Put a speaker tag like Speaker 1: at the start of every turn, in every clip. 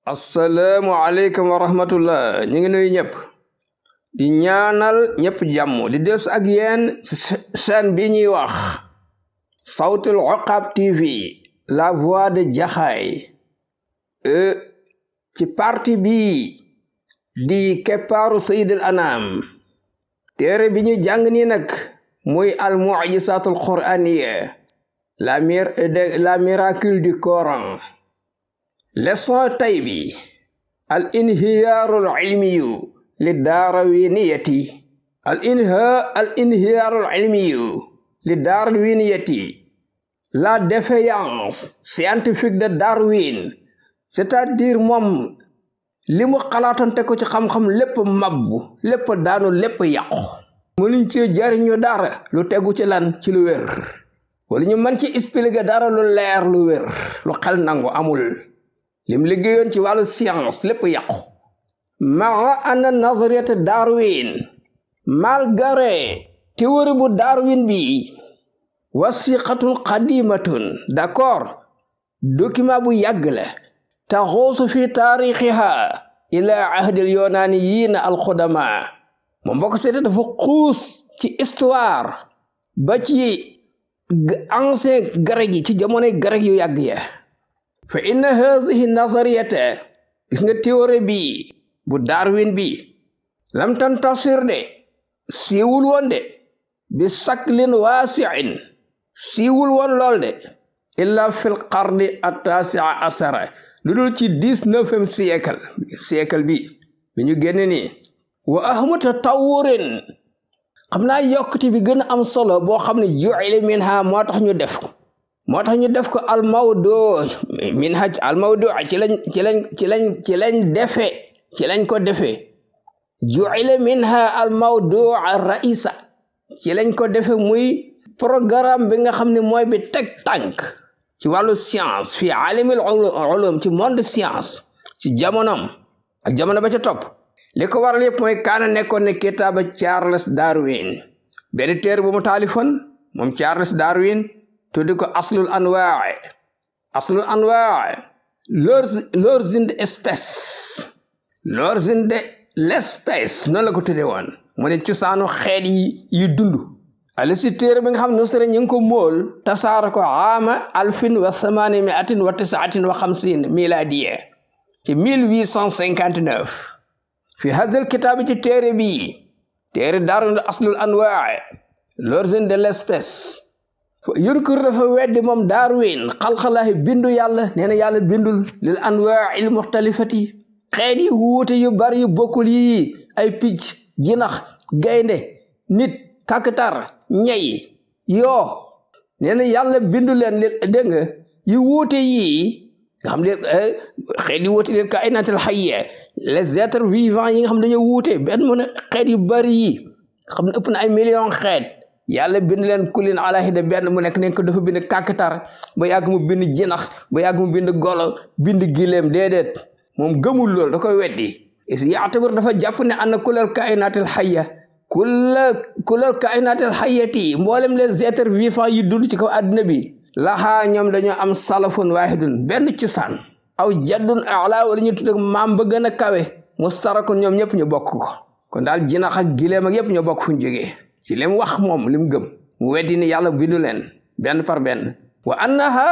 Speaker 1: Assalamualaikum warahmatullah. ñu ngi nuyu ñëpp di ñaanal ñëpp jàmm di des ak yéen chaîne bi ñuy wax Sawtul Uqab TV, la voix de Jaxaay, ci parti bi di keppaaru Sayyidul Anam. téere bi ñu jàng nii nag muy al mu'jizatul qur'aniyya, la miracle du Coran. leçon tay bi al inhiyaarul ilmiyu li daarawiniyati la défaillance scientifique de Darwin, c'est-à-dire moom li mu xalaatante ko ci xam-xam lépp mabbu, lépp daanu, lépp yàqu. mënuñ ci jariñu dara lu tegu ci lan ci lu wér, wala ñu mën ci expliquer dara lu leer lu wér lu xel nangu amul. lim liggéeyoon ci wàllu science lépp yàqu. maa ana nazariyat Darwin, malgré théorie bu Darwin bi, wasiqatun qadimatun, d'accord, document bu yàgg la, taxuusu fi taarixiha ila ahdil yonaaniyiin alxudama. moom boo ko seetee dafa xuus ci histoire ba ci ancien grec yi, ci jamonoy grec yu yàgg ya. fa inna hadihi nazariyata, gis nga théorie bi bu Darwin bi, lam tantasir de siiwul woon de, bi saklin waasi'in, siiwul woon lool de, illa fil qarni at-tasi'a asara, lu dul ci 19e siècle bi ñu génne nii. wa ahmu tatawurin, xam naa yokkute bi gën a am solo boo xam ne ju'ila minha moo tax ñu def ko al mawdu minhaj al mawdu ci lañ ko defee ju'ila minha al mawdu ar raisa, ci lañ ko defee muy programme bi nga xam ne mooy bi teg tànk ci wàllu science fi alimil ulum, ci monde science, ci jamonoom ak jamono ba ca topp. li ko waral yëpp mooy kaana nekkoon ne kitaaba Charles Darwin, benn téere bu mu taalifoon moom Charles Darwin, tuddi ko aslul anwaa, l'origine de l'espèce, noonu la ko tudde woon. mu ne cosaanu xeet yi dund. ali si téere bi nga xam ne sere ñu ngi ko móol tasaara ko aama 1859 miladiya, ci 1859. fi hadal kitaabi, ci téere bi, téere Darwin aslul anwaa, l'origine de l'espèce. yurkur dafa weddi moom Darwin xalqalaahi bindu yàlla. nee na yàlla bindul lil anwaa il muxtalifati, xeet yi wuute yu bari yu bokkul yi, ay picc, jinax, gaynde, nit, kaktar, ñey, yoo. nee na yàlla bindu leen dégg nga yu wuute yi nga xam ne xeet yi wuute leen kainatul hayya, les êtres vivants yi nga xam ne dañoo wuute benn mu ne xeet yu bari yi xam ne ëpp na ay million xeet, yàlla bind leen kulin ala hida, benn mu nekk ko dafa bind kàkkatar, ba yàgg mu bind jinax, ba yàgg mu bind golo, bind gileem. déedéet, moom gëmul loolu, da koy weddi. yaatabir dafa jàpp ne anna kulal kainatil hayya, kulal kainatil hayyati, mboolem les êtres vivants yi dund ci kaw àddina bi, laxaa ñoom dañoo am salafun waahidun, benn cosaan, aw jaddun ala, wala ñu tudd maam ba gën a kawe, mustarakun, ñoom ñëpp ñu bokk ko. kon daal jinax ak gileem ak yëpp ñoo bokk fu ñu jógee ci lim wax moom lim gëm. mu weddi ni yàlla bindu leen benn par benn. wa annaha,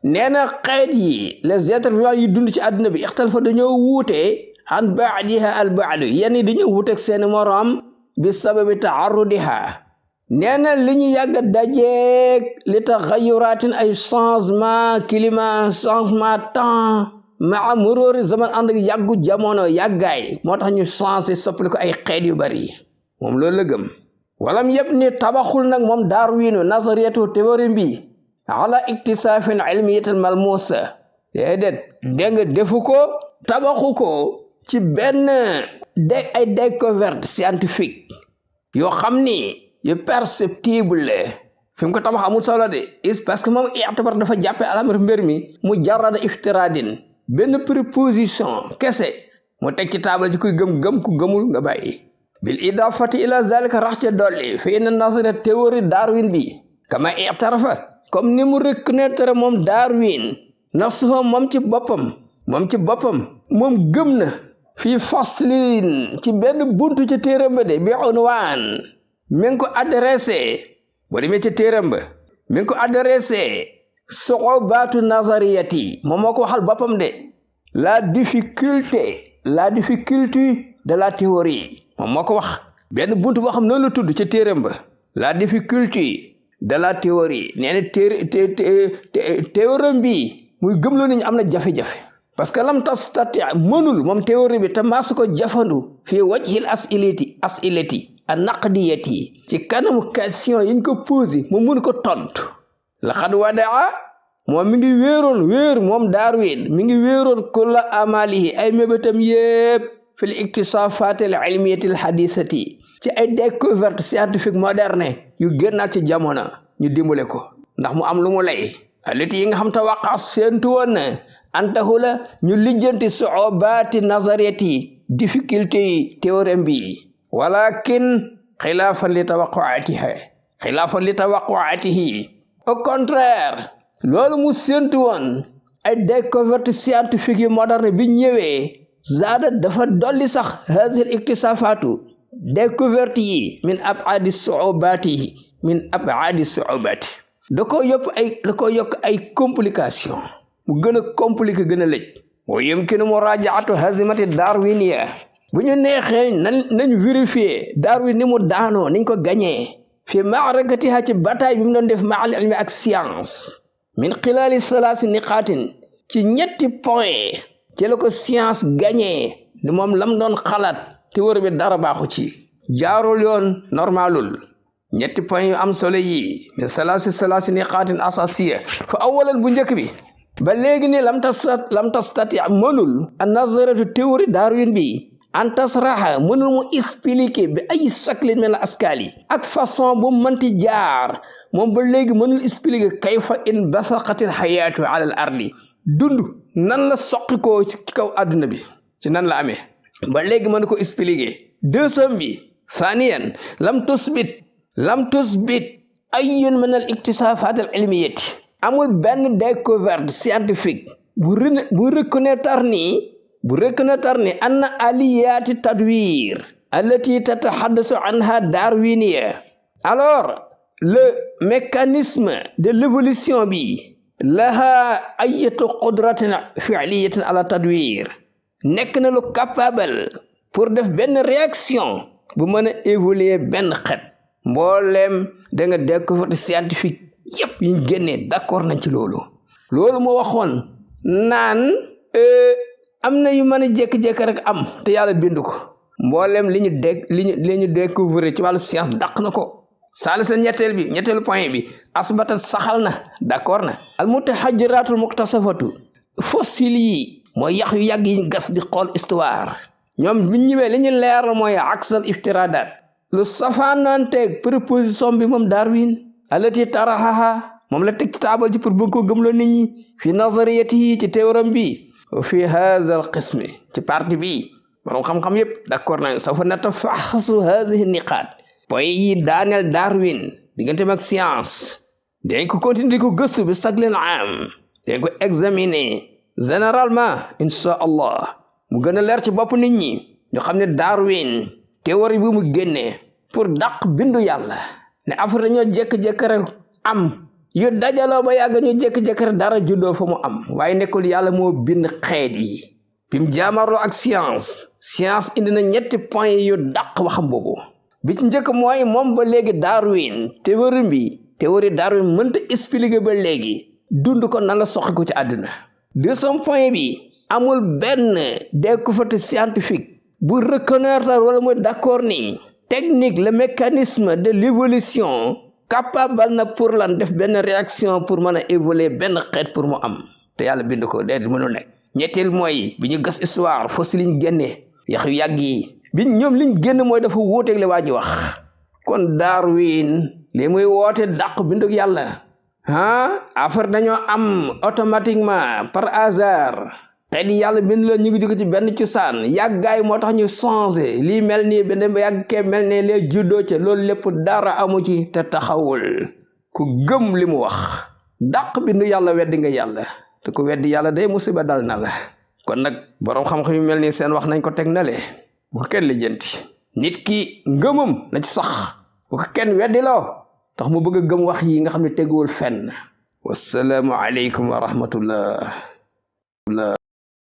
Speaker 1: nee na xeet yi les êtres vivants yi dund ci àdduna bi, ixtalafa dañoo wuute an baadiha al baadu, yenn yi dañoo wuuteeg seeni moroom bi sababi taarrudiha, nee na li ñu yàgg dajeeg li taxayuraatin, ay changement climat, changement temps, maa muróori zaman, ànd ak yàggu jamono, yàggaay moo tax ñu changé soppali ko ay xeet yu bari. moom loolu la gëm. walam yëpp ni tabaxul nag moom Darwin nazariyatu théorie bi ala iktisaafin ilmiyatin malmuusa, déedéet, dégg nga defu ko, tabaxu ko ci benn ay découverte scientifique yoo xam ni yu perceptible. fi mu ko tabax amul solo de, parce que moom i'tabar dafa jàppe alamar mbir mi mujarrada iftiradin, benn préposition kese mu teg ci taabal ci kuy gëm ku gëmul nga bàyyi. bil idafati ila zalika, rax ca dolli fi inna nazariyat théorie Darwin bi, kama i'tarafa, comme ni mu reconnaître moom Darwin, nafsuhu moom ci boppam moom gëm na fii faslin ci benn buntu ca téeram ba de bi unwaan mi ngi ko adressé boo demee ca téeram ba mi ngi ko adressé su'ubaatu nazariyati moom moo ko waxal boppam de la difficulté de la théorie moom moo ko wax benn buntu boo xam noonu la tudd ca téeram ba la difficulté de la théorie nee na théorème bi muy gëmloo nit ñi am na jafe-jafe parce que lam tastati mënul moom théorie bi te maas ko jafandu fii wajhil asilati an naqdiyati ci kanamu question yiñ ko posé mu mun ko tontu laqad wadaa moom mi ngi wéer moom Darwin mi ngi wéeroon kulla amalihi ay mébétam yépp fil iktisafat al ilmiyati al hadithati ci ay découverte scientifique moderne yu génnaat ci jamono ñu dimbale ko ndax mu am lu mu lay aliti yi nga xam te waqa séentu woon na antahula ñu lijjanti su'ubaati nazariyati difficulté yi théorème bi walakin xilaafan li tawaqquatihi au contraire loolu mu séentu woon ay découverte scientifique yu moderne bi ñëwee zaada dafa dolli sax haazihil iktisafaatu découverte yi min ab'adi su'ubaati da ko yokk ay complication mu gën a compliqué gën a lëj wa yumkinu murajaatu hazimati darwiniya bu ñu neexee nañ vérifier Darwin ni mu daanoo niñ ko gañee fi ma'rakatiha ci bataille bi mu doon def ma'al ilmi ak science min xilaali salaasi niqaatin ci ñetti point ci la ko science gañee ni moom lam doon xalaat te wër bi dara baaxu ci jaarul yoon normalul ñetti point yu am solo yi min salaasi niqaatin asasiya fa awalan bu njëkk bi ba léegi ni lam tastati mënul an nazaratu théorie Darwin bi an tasraha mënul mu expliquer bi ay saklin min la askali ak façon bu mënti jaar moom ba léegi mënul expliquer kayfa in basaqatil hayatu ala al ardi dund nan la soqi ko ci kaw adduna bi ci nan la amee ba léegi mën ko expliquer deuxième bi thaniyan lam tusbit ayun min al iktisafat al ilmiyati amul benn découverte scientifique bu reconnaître ni anna aliyati tadwir allati tatahaddasu anha darwiniya alors le mécanisme de l'évolution bi laha ayatu qudratin fi'liyatin ala tadwir nekk na lu capable pour def benn réaction bu mën a évoluer benn xeet mbooleem da nga découverte scientifique yépp yiñ génnee d'accord nañ ci loolu moo waxoon naan am na yu mën a jékki-jékki rek am te yàlla bindu ko mbooleem li ñu découvrir ci wàllu science dàq na ko saalisa ñetteelu point bi asbata saxal na d'accord na al mutahajjiratul muktasafatu fossile yi mooy yax yu yàgg yiñ gas di xool histoire ñoom biñ ñëwee li ñu leer mooy aksal iftiradat lu safaananteeg proposition bi moom Darwin alati tarahaha moom la teg ci taabal ji pour bëgg ko gëmloo nit ñi fi nazariyatihi ci théorème bi fi hadha al qismi ci partie bi borom xam-xam yépp d'accord nañ sawfa natafahasu hadhihi niqaat point yi daaneel Darwin digganteem ak science dañ ko continuer di ko gëstu bi saglin am dañ ko examiner généralement insha allah mu gën a leer ci bopp nit ñi ñu xam ne Darwin théorie bi mu génnee pour dàq bindu yàlla ne affaire dañoo jékki-jékki rek am yu dajaloo ba yàgg ñu jékki-jékki rek dara juddoo fa mu am waaye nekkul yàlla moo bind xeet yi bi mu jaamarloo ak science indi na ñetti point yu dàq waxam boobu bi ci njëkk mooy moom ba léegi Darwin théorie Darwin mënta expliquer ba léegi dund ko nan la soxi ko ci àdduna deuxième point bi amul benn découverte scientifique bu reconnaître wala muy d'accord ni technique le mécanisme de l'évolution capable na pour lan def benn réaction pour mën a évoluer benn xeet pour mu am te yàlla bind ko déedéet mënul nekk ñetteel mooy bi ñu gas histoire fossile liñ génnee yax yu yàgg yi bi ñoom liñ génn mooy dafa wuuteeg li waa ji wax kon Darwin li muy woote dàq bindug yàlla affaire dañoo am automatiquement par hasard xeet yi yàlla bind la ñu ngi jóge ci benn cosaan yàggaay moo tax ñu changé lii mel nii benn ba yàgg kee mel ne lee juddoo ca loolu lépp dara amu ci te taxawul ku gëm li mu wax dàq bindu yàlla weddi nga yàlla te ku weddi yàlla day musiba dal na la kon nag boroom xam-xam yu mel ni seen wax nañ ko teg nale bu ko kenn lijjanti nit ki ngëmam na ci sax bu ko kenn weddiloo tax mu bëgg a gëm wax yi nga xam ne teguwul fenn wassalaamu aleykum wa rahmatullah